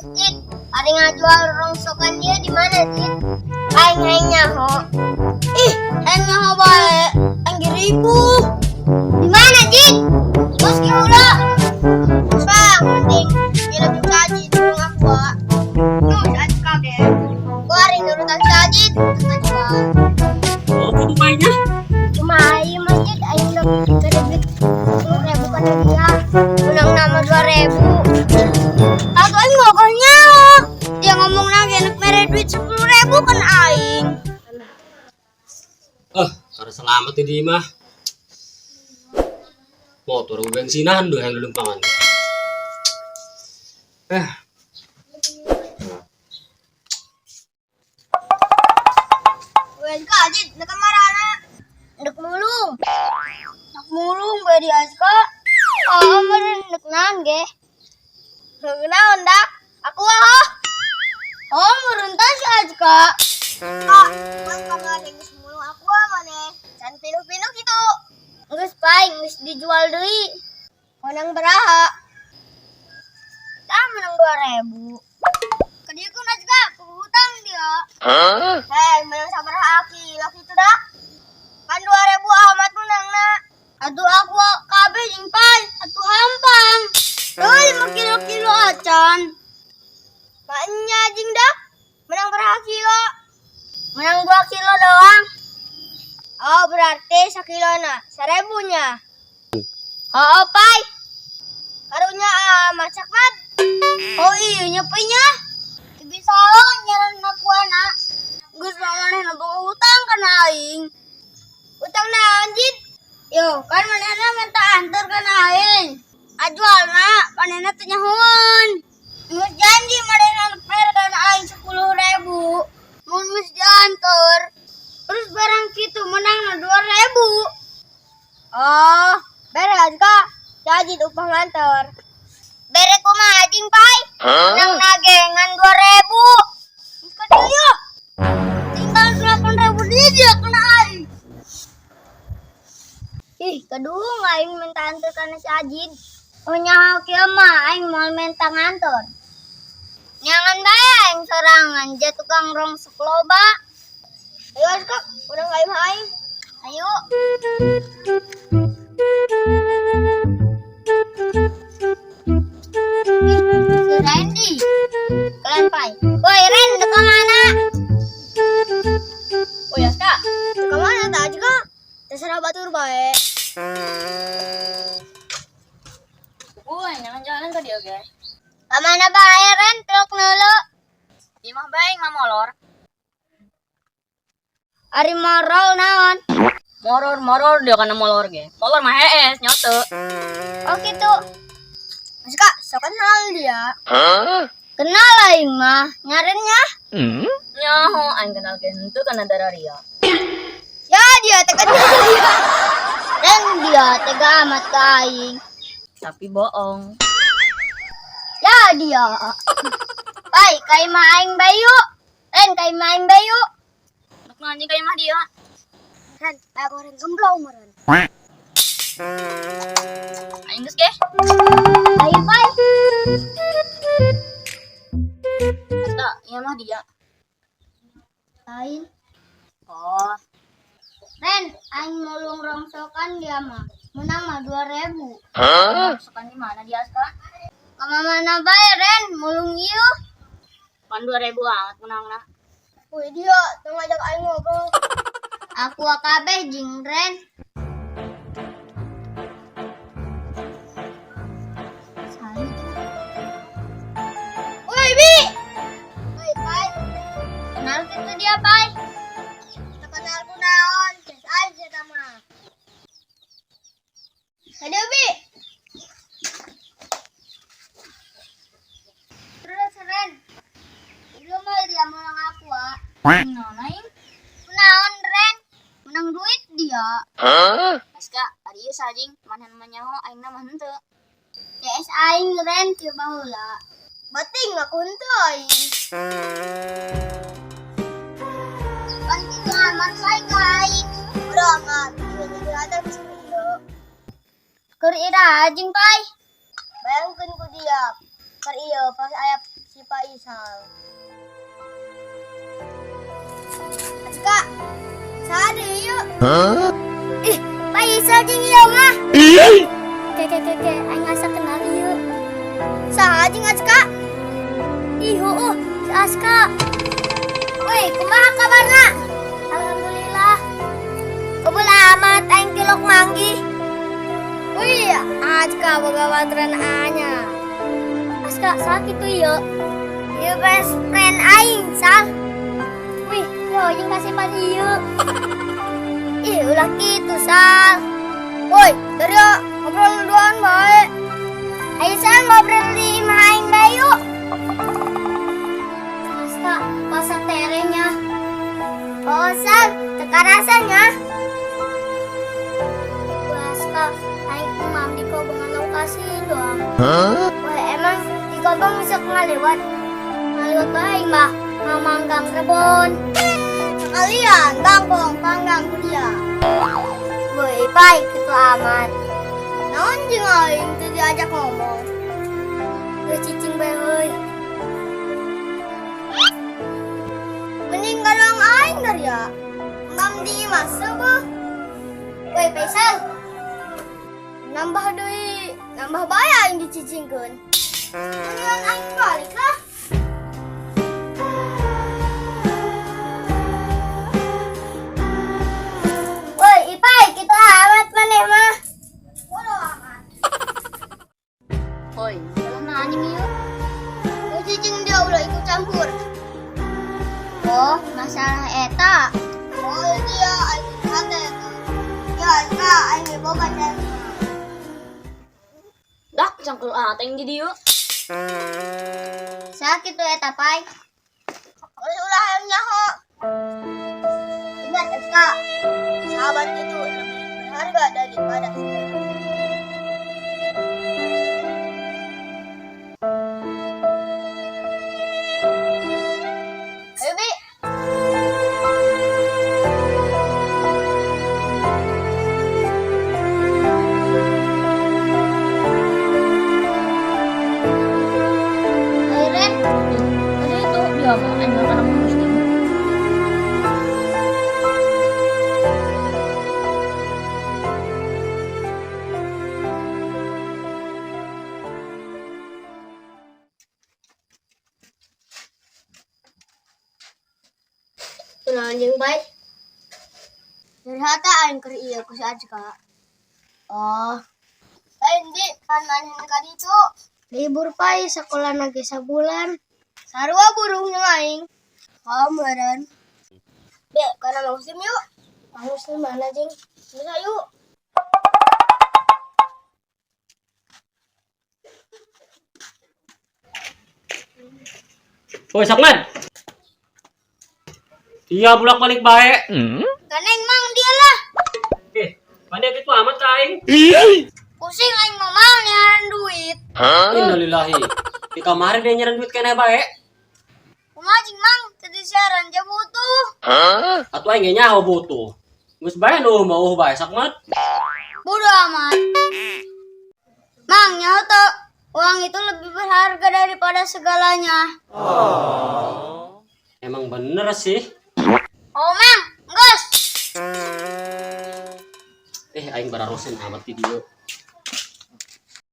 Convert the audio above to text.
Masjid, ari ngajual rongsokan dia di mana, Jid? Aing hayang nyaho. Ih, hayang nyaho bae. Aing ribu. Di mana, Jid? Bos ki heula. Bang, penting dia lebih saji tulung aku, ah. Tuh, si Ajit kaget. Gua hari nurutan si Ajit, kata jual. Oh, kudu mainnya. Cuma aing masjid aing udah gede duit 10.000 kata dia. Menang nama 2.000. Atau aing ngogohnya. Dia ngomong lagi enak mere duit 10.000 kan aing. Eh, karena selamat ini mah. Motor gue bensinan deh yang lumpangan. Eh, Wes ka Ajit, nak marana. Ndek mulung. Ndek mulung bae di Azka. Oh, meureun ndek naon ge? Ndek naon dak? Aku ah. Oh, meureun tah si Azka. Kak, pas kamari geus mulung aku ah maneh. Can pinuh-pinuh kitu. Geus paing geus dijual deui. Menang beraha? Tah menang 2.000. Kadieu kun Azka, hutang dia. Hei, menang sabaraha kilo kitu dah? Kan 2.000 amat menangna. Atuh aku kabeh jeung pai, atuh hampang. Tuh 5 kilo-kilo acan. Maknya jeung dah. Menang berapa kilo? Menang 2 kilo doang. Oh, berarti sakilona 1.000-nya. Oh, pai. Karunya macak mat. Oh iya nyepinya. Bisa lo nyaran aku anak. Geus maneh boga hutang kana aing. Utang naon, Jid? Yo, kan manehna minta antar kana aing. Ajualna manehna teu nyahoan. Geus janji manehna mere kana aing 10.000. Mun geus diantar, terus barang kitu menangna 2.000. Oh, beres kak. Jadi upah ngantor. Bere kumaha jeung pai? Menang nage ngan 2.000. Geus ka dieu. Tinggal 8.000 dia kena aing. Ih, kedung aing minta antar kana si Ajid. Oh nyaho kieu mah aing moal minta ngantor. Nyangan bae aing sorangan ja tukang rongsok loba. Ayo Azka, udah aing aing. Ayo. Ih, si Randy. Kalian pai. Woi Ren, ke mana? Oh ya, Kak. Ke mana tak juga? Terserah batur bae. Woi, jangan jalan ke dia, guys. Ke mana bae Ren? Truk nulu. Di mah bae ngamolor. Ari morol naon? Moror, moror dia kana molor ge. Molor mah hees nyote. Oh gitu. Mas Kak, so kenal dia. Kenal aing mah, nyarennya. Nyaho aing kenal ge henteu kana dararia. Ya dia teh kenal dia. Ren dia tega amat ka aing. Tapi bohong. Ya dia. Pai, kai mah aing bayu. Ren, kai mah aing bayu. Nuk anjing ka imah dia. Ren, aku ren gemblong meureun. Aing geus ge. Ayo pai. Asta, ieu mah dia. Lain. Oh, Ren, aing mulung rongsokan dia mah. Menang mah 2.000. masukan di mana dia, Aska? Ka mana bae Ren, mulung ieu. Pan 2000 amat menangna. Wih dia, teu ngajak aing ngobrol. Aku kabeh jeung Ren. Salut. Woi, Bi. Woi, Pai. Kenal kitu dia, Pai? Teu kenal ku naon, geus aja eta mah. Aduh, Bi. Terus, Ren. Ieu mah dia mulung aku, ah. Naon aing? Naon, Ren? Menang duit dia. Aska, tadi ieu sajing manehna mah nyaho aing mah henteu. CS aing Ren ti baheula. Bating aku henteu aing. Pan kitu amat bae ka aing. Udah amat, ieu jadi ada geus ieu. Keur ira jeung pai. Bayangkeun ku dia. Keur ieu pas aya si Ih, Faisal jeung ieu mah. Ke ke ke ke, aing asa kenal ieu. Saha jeung Aska? Ih, heueuh, si Aska. Woi, kumaha kabarna? Alhamdulillah. Kebul amat aing tilok manggih. Wih, Aska boga baturan anyar. Aska sakit tuh ieu. Ieu best friend aing, Sal. Wih, yo jeung kasepan ieu. Ih, ulah kitu, Sal. Woi, dari ya, ngobrol duaan bae. Ayo Sal, ngobrol di imah aing bae yuk. Aska, puasa terehnya. Oh, Sal, teka rasanya. Aska, aing imam di kobongan lokasi doang. Wah, emang di kobong bisa ngalewat? Ngalewat bae mah, mamanggang rebon. Sekalian bangkong panggang ku dia. Woi, baik itu amat. Naon jeung aing teu diajak ngomong. Geus cicing bae euy. Mending galang aing dari ya. Mam di imah seueuh. Woi, Faisal. Nambah deui, nambah bae aing dicicingkeun. Mendingan aing balik lah. Woi, Ipai, kita amat maneh mah. Bodoh amat. Oi, masalah na anjing ieu. Lu cicing dia udah ikut campur. Oh, masalah eta. Oh, dia aing hate eta. Ya, eta aing boga cewek. Dak cangkul ateng di dieu. Sakit tuh eta, Pai. Geus ulah hayang nyaho. Ingat, Eska. Sahabat itu lebih berharga daripada segalanya. Ayo, Bi. Ayo Ren. Tadi itu dia mau aing kana muslim. Kunaon jeung bae? Dari hata aing keur ieu ku si Azka. Oh. Lain di kan maneh ka ditu. Libur pai sekolah ge sabulan. Sarua burung jeung aing. Oh, meureun. Be, kana muslim yuk. Muslim mana jeung? Bisa yuk. Woi, Sakman. Iya bolak-balik bae. Ganeng mang dia lah. Eh, mana gitu amat ka aing. Pusing aing mah mau nyaran duit. Innalillahi. Di kamari dia nyaran duit keneh bae. Kumaha jeung mang teu siaran ja butuh. Atuh aing ge nyaho butuh. Geus bae nu mau bae Sakmat. Bodoh amat. Mang nyaho teu uang itu lebih berharga daripada segalanya. Emang bener sih. Oh mang, geus. Eh, aing bararosen amat di dieu.